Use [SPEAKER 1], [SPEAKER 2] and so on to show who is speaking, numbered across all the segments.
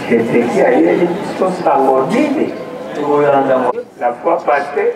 [SPEAKER 1] Tshisekedi ayeli biso sango nini tokolanda la fois passée.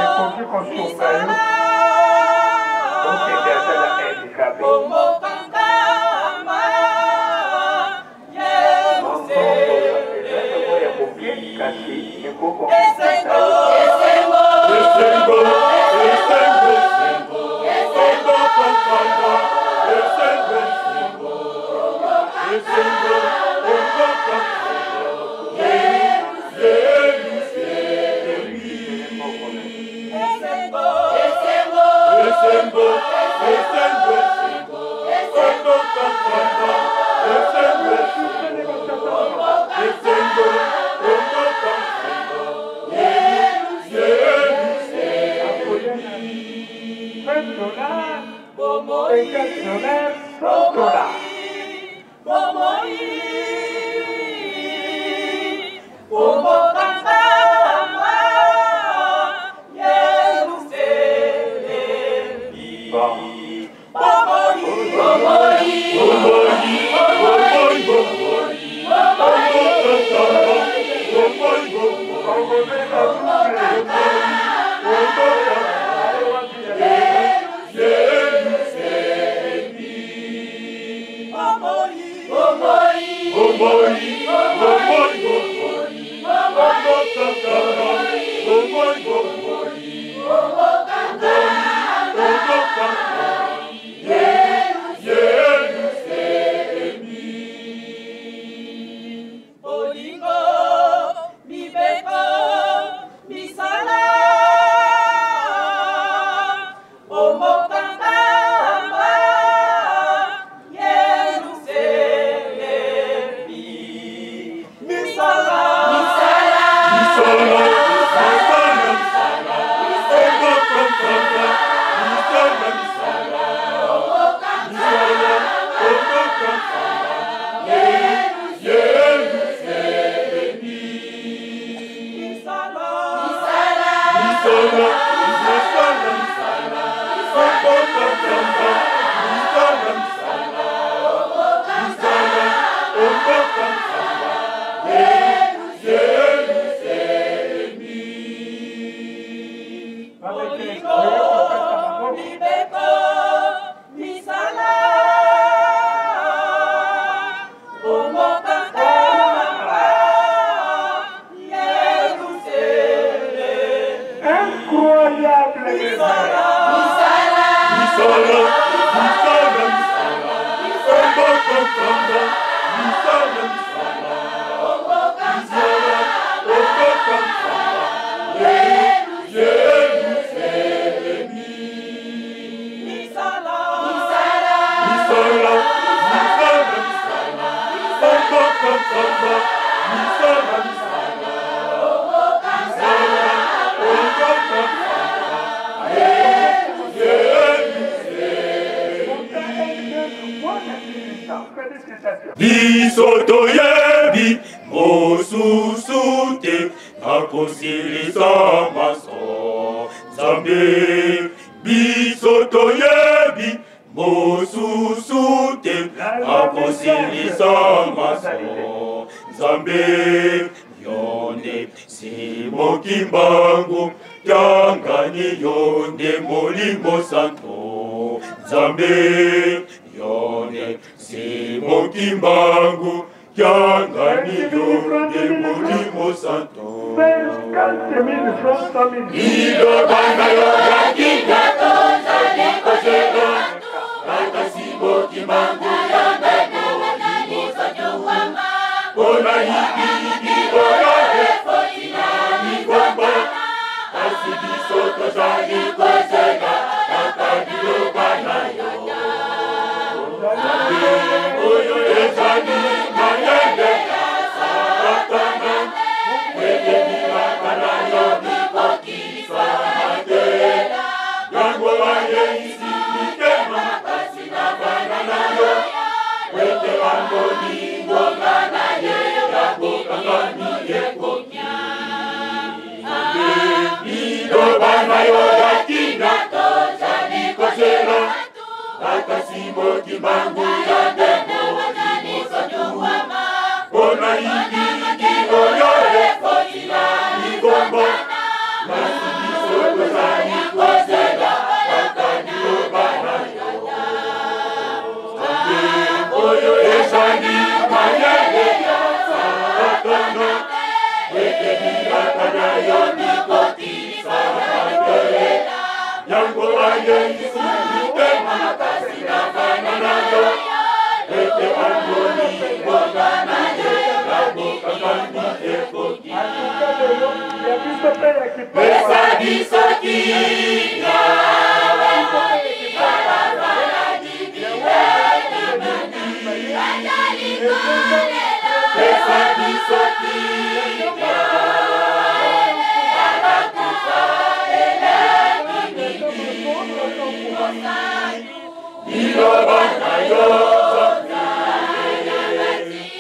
[SPEAKER 1] Ekoki kosunga yo okende ata na handicapé. Mbongo ya moke kasi ekoki kopesa Misala,
[SPEAKER 2] misala, misala, ombokokamba, misala, misala, misala, okokamba, Yerusalemi.
[SPEAKER 3] Misala,
[SPEAKER 2] Misala, misala, misala, ombokokamba, misala, misala, misala, okokamba,
[SPEAKER 1] Félicitations.
[SPEAKER 2] Biso toyebi mosusu te akosilisa maso Nzambe. Biso toyebi mosusu te akosilisa maso Nzambe. Yo nde Simon Kimbangu Kiangani, yo nde Molimo Santo Nzambe. Yo nde Simon Kimbangu Kiangani, yo nde Molimo Santo.
[SPEAKER 1] 50 000 francs, 100 000.
[SPEAKER 2] Liloba na yo ya kimia tozali kozela, tata Simon Kimbangu yo nde Molimo Santo, mpona yibiyibi oyo ekoti na lingomba, kasi biso tozali kozela kaka liloba na yo Nzambe oyo ezali mayele ya Satana, ete bilaka na yo bikokisama te. Yango ayeisi mitema makasi na bana na yo, ete bamoni ngonga na ye ya bokangami ekoki. Nzambe, liloba na yo ya kimia tozali kozela, tata Simon Kimbangu yo nde Molimo Santu, mpona yibiyibi oyo ekoti na lingomba, kasi biso tozali kozela kaka liloba na yo Nzambe oyo ezali mayele ya Satana, ete bilaka na yo bikokisama te. Yango ayeisi mitema makasi na bana na yo, ete bamoni ngonga na ye ya bokangami ekoki.
[SPEAKER 1] En tout cas, lelo, ya biso mpe ya
[SPEAKER 2] Pesa
[SPEAKER 1] kipawa.
[SPEAKER 2] biso kimia. Pesa biso kimia. Liloba na yo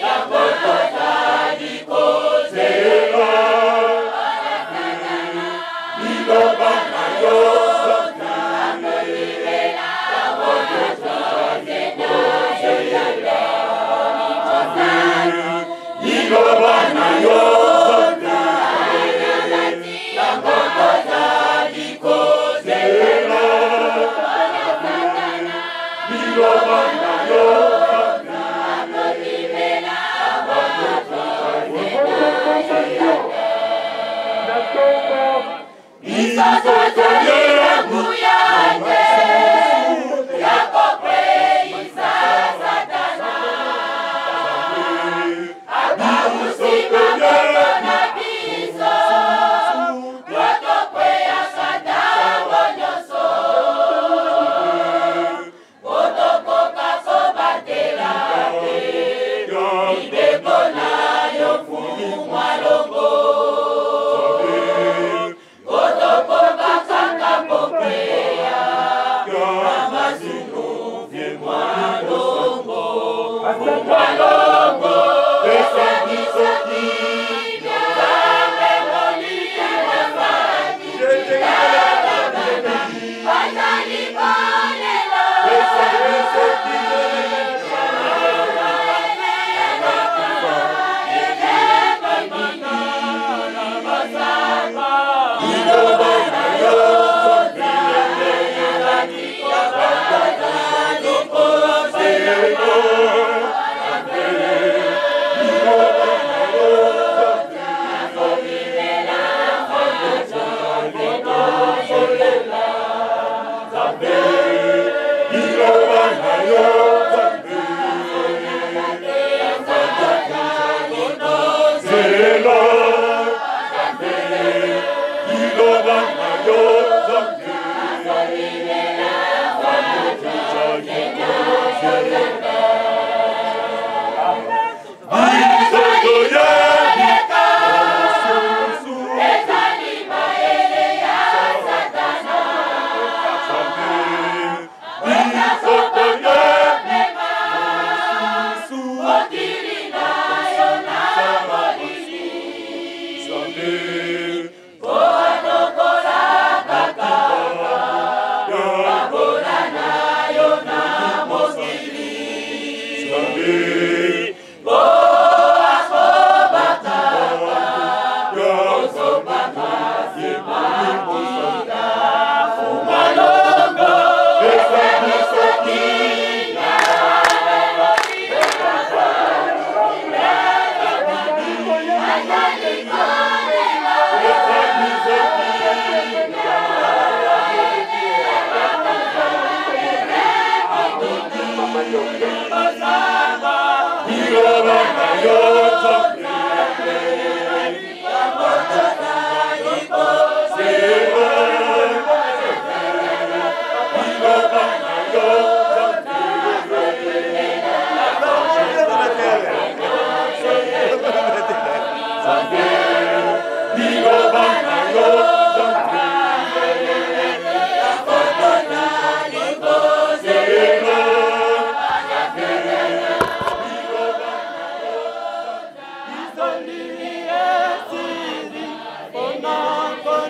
[SPEAKER 2] yango tozali kozela. Liloba na yo yango tozali kozela. Liloba na yo yango tozali kozela. Liloba na yo.
[SPEAKER 1] Na ntongo.
[SPEAKER 2] Biso toyebi biso toyebi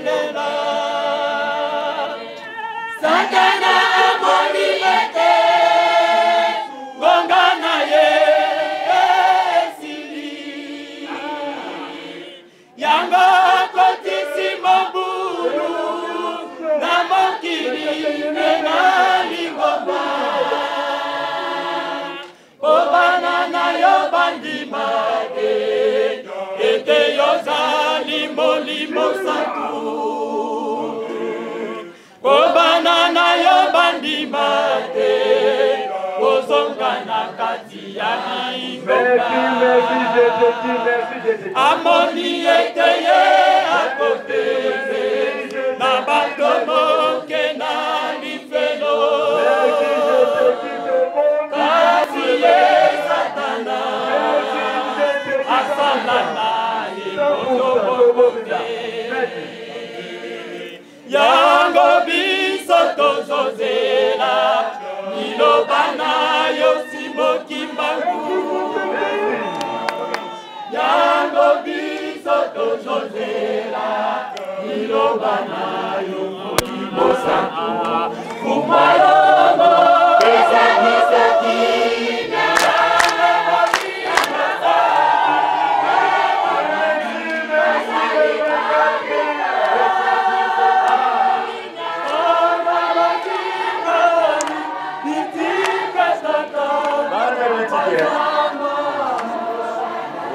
[SPEAKER 2] kobelela. Satana amoni ete ngonga na ye esili, yango akotisi mobulu na mokili mpe na lingomba, mpo bana na yo bandima te ete yozali Molimo Santu, mpo bana na yo bandima te kozonga na kati ya lingomba. Amoni ete ye akoteze na bato moke na lifelo, kasi ye Satana asala na ye moto moko te. Yango biso tozozela liloba na yo, Simoki Mbangu. Yango biso tozozela liloba na yo, Molimo Santu. Kumalongo pesa biso kimia.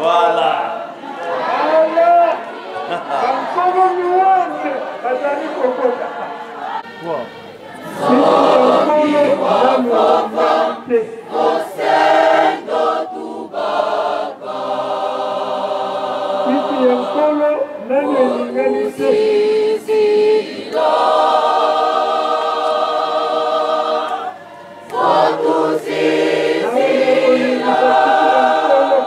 [SPEAKER 4] Voilà.
[SPEAKER 1] Bankolo louange bazali kokota te. Kiti ya Nkolo nani elingani te. Nani olingisa kiti ya Nkolo?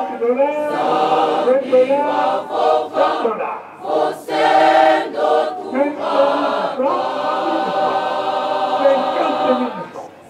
[SPEAKER 1] $50, $20, $100. 500 000 francs, 50 000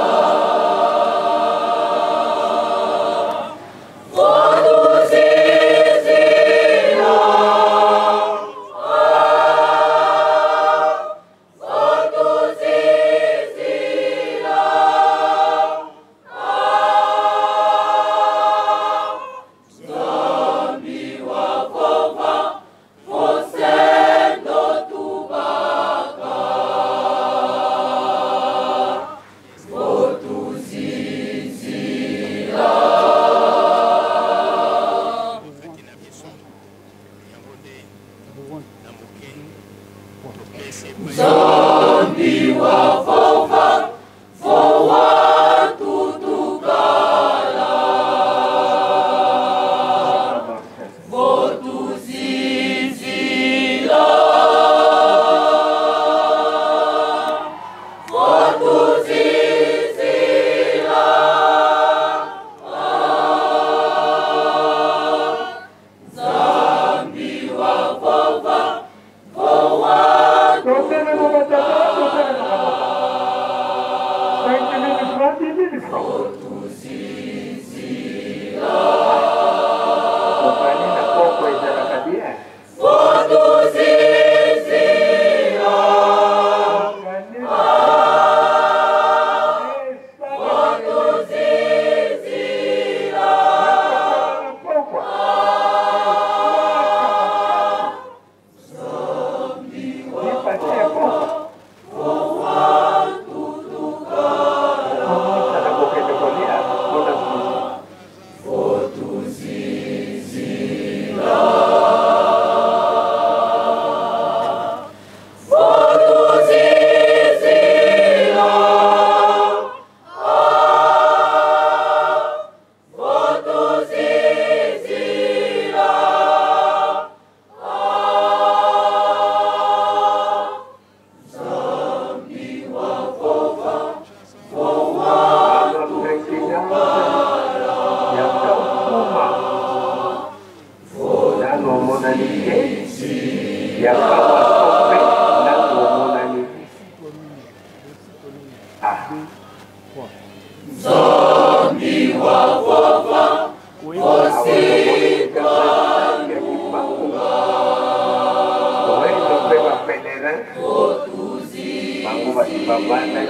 [SPEAKER 1] francs. Totelema batata, totelema bamama. 5 000 francs, 10 000 francs. Kokani na poko ezalaka bien. Kokani na na pokwa. Lipati ya pokwa. Okomosana kokende kolia mpona susu. Azwa présidence ya Kampuma, nano omonani te. Ya Kawaso mpe nano omonani te. Ah. Toyendo mpe ba pèlerin bango basi bavanda.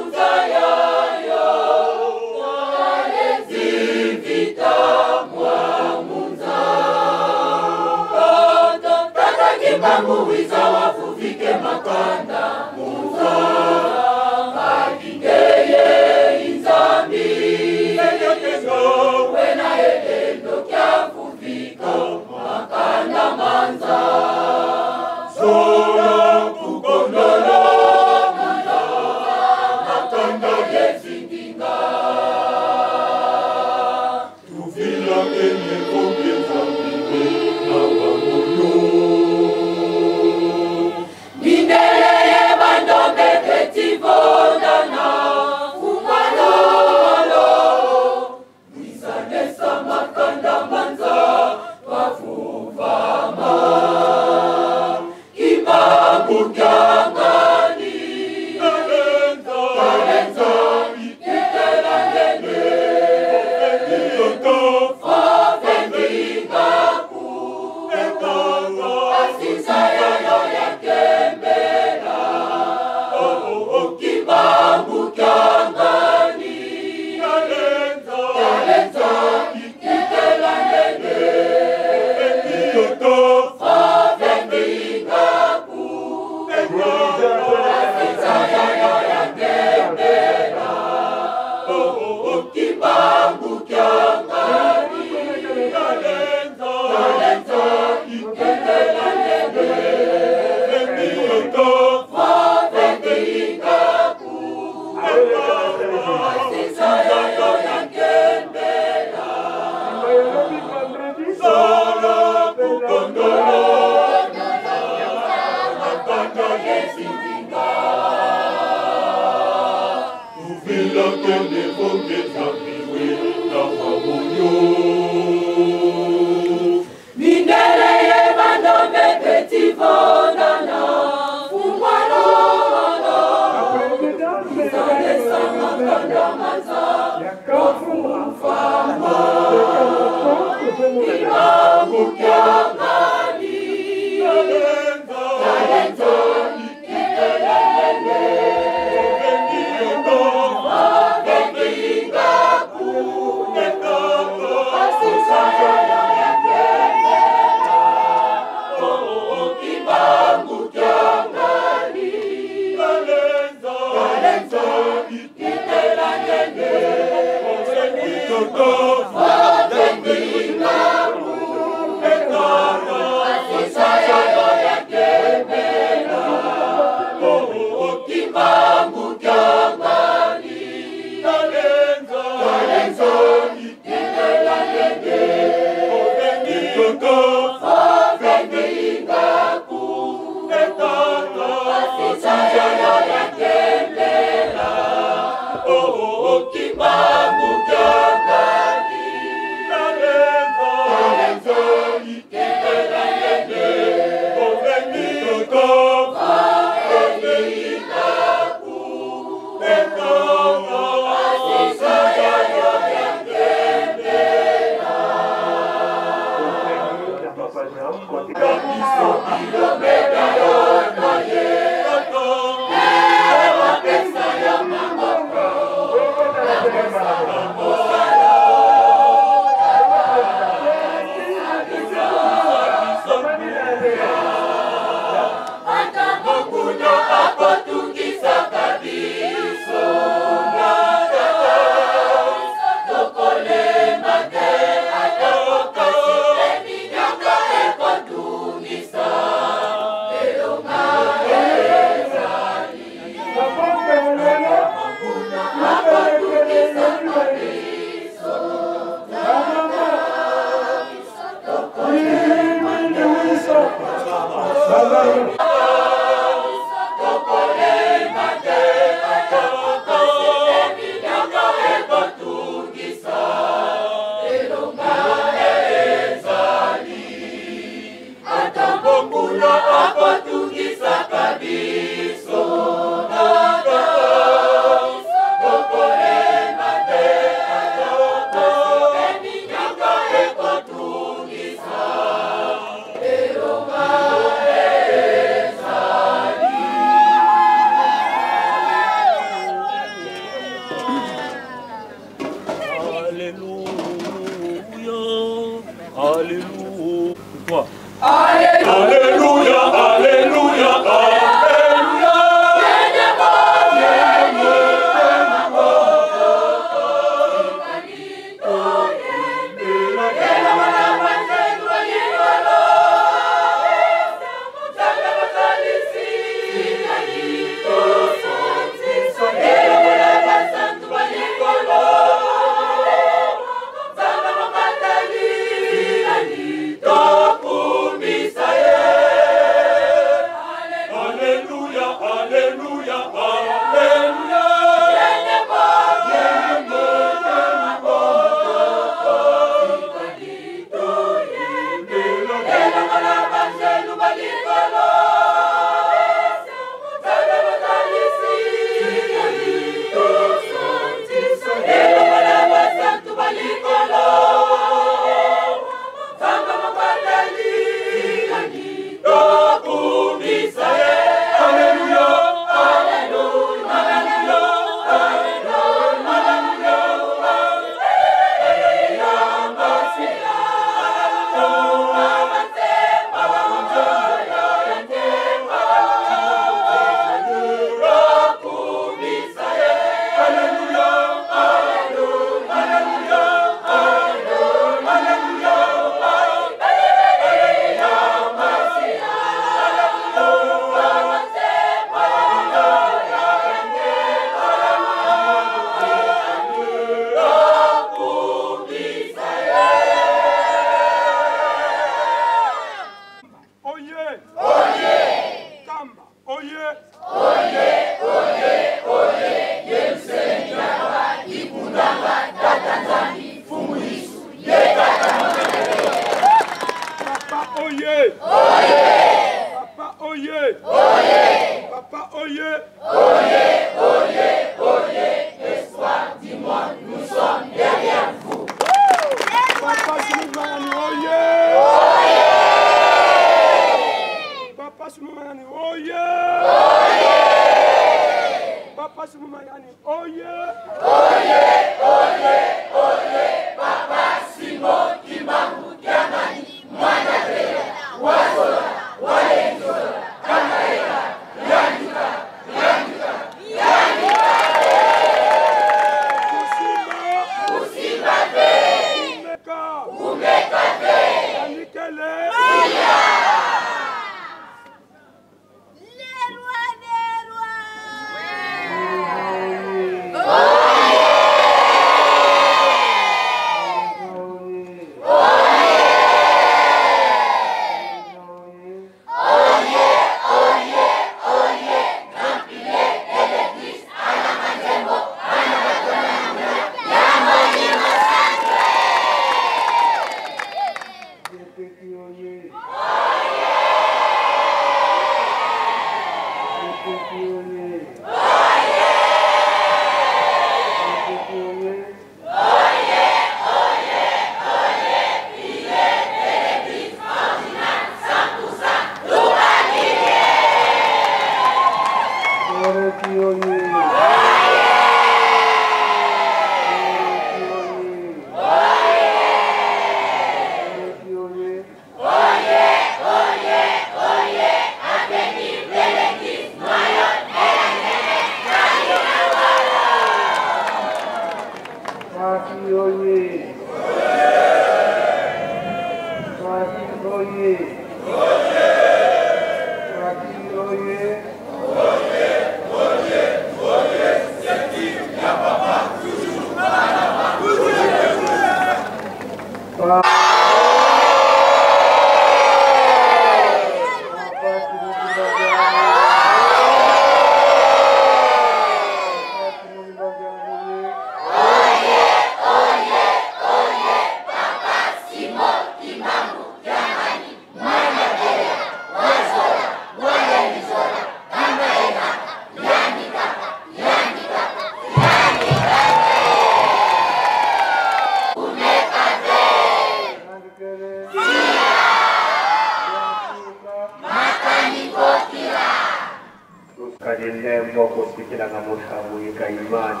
[SPEAKER 1] Kalindembo kusikilanga mutangu yeka imani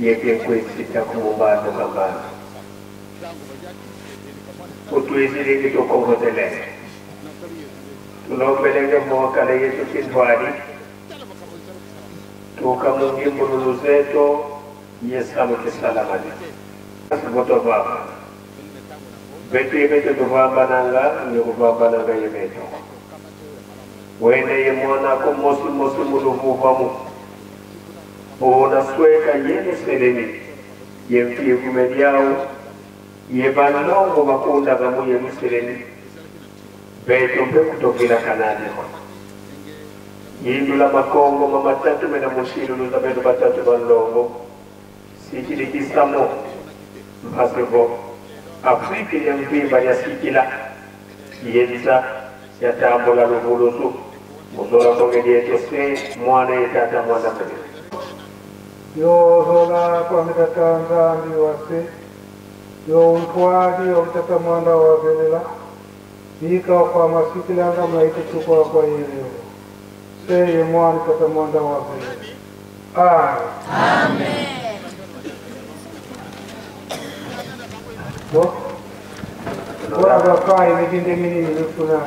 [SPEAKER 1] yeke kwesita kumubando kambano utwiziliki tukongozelele tulombelenge mwakale yetu kintwali tukamungimbululu zetu yesamu kisalamani voto baba betu yebeto tuvambananga nikuvambananga yebeto wene ye mwanako mosi mosi muluvuvamu unasweka Yerusalemi yemfivume lyawo ye balongo bakundaga mu Yerusalemi beto mpe kutokela Kanani yindula makongo mamatatu mena mushiluluza beto batatu balongo sikilikisamo mpasivo Afrika ya mpimba yasikila yenza yatambula luvuluzu muzola kongeli se mwana yetata mwana pele
[SPEAKER 4] Yozola kwa mitata nzambi wase yo untwali omutata mwana wavelela bika kwa masikilanga mnaite chukwa kwa yeyo seye mwana tata mwana wavelela. Amen. Bo Ora vakai mitinde minini mifuna.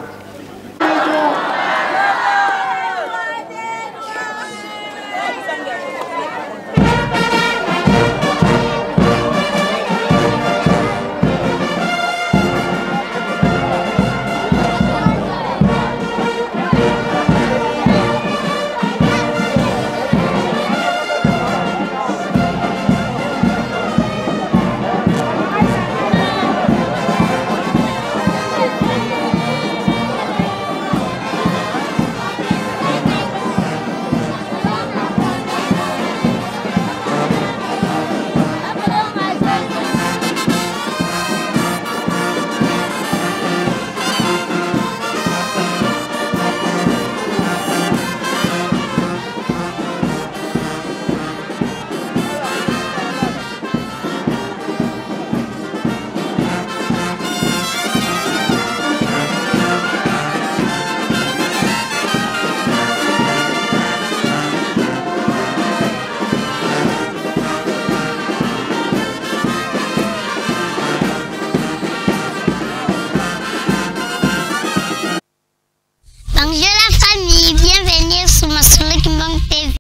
[SPEAKER 5] Bonjour la famille, bienvenue sur Masolo Kimbangu TV.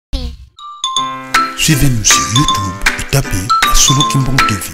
[SPEAKER 6] Suivez-nous sur YouTube et tapez Masolo Kimbangu TV.